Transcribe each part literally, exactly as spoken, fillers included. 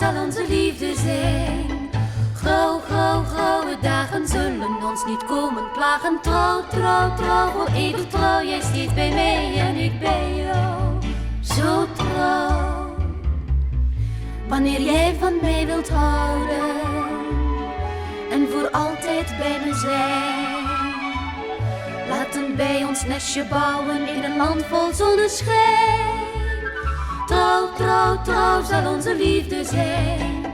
zal onze liefde zijn. Grauw, grauw, grauwe dagen zullen ons niet komen plagen. Trouw, trouw, trouw, voor eeuwig trouw. Jij steeds bij mij en ik bij jou. Zo trouw. Wanneer jij van mij wilt houden en voor altijd bij me zijn, laten wij ons nestje bouwen in een land vol zonneschijn. Trouw, trouw, trouw zal onze liefde zijn.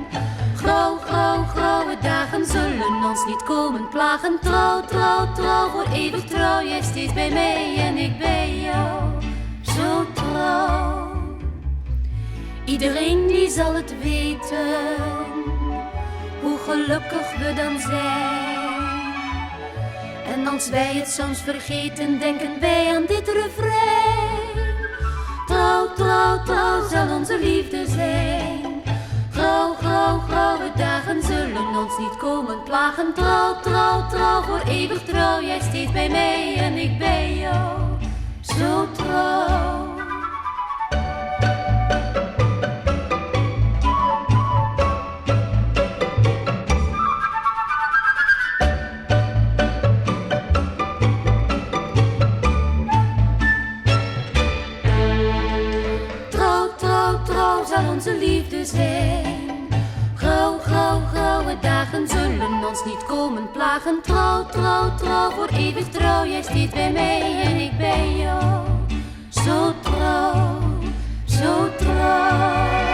Grauw, grauw, grauwe dagen zullen ons niet komen plagen. Trouw, trouw, trouw, voor eeuwig trouw. Jij steeds bij mij en ik bij jou. Zo trouw. Iedereen die zal het weten, hoe gelukkig we dan zijn. En als wij het soms vergeten, denken wij aan dit refrein. Trouw, trouw, trouw zal onze liefde zijn. Grauw, grauw, grauwe dagen zullen ons niet komen plagen. Trouw, trouw, trouw, voor eeuwig trouw. Jij steeds bij mij en ik bij jou. Zo trouw. Trouw, trouw, trouw zal onze liefde zijn. Grauw, grauw, grauwe dagen zullen ons niet komen plagen. Trouw, trouw, trouw, voor eeuwig trouw. Jij steeds bij mij en ik bij jou. Zo trouw, zo trouw.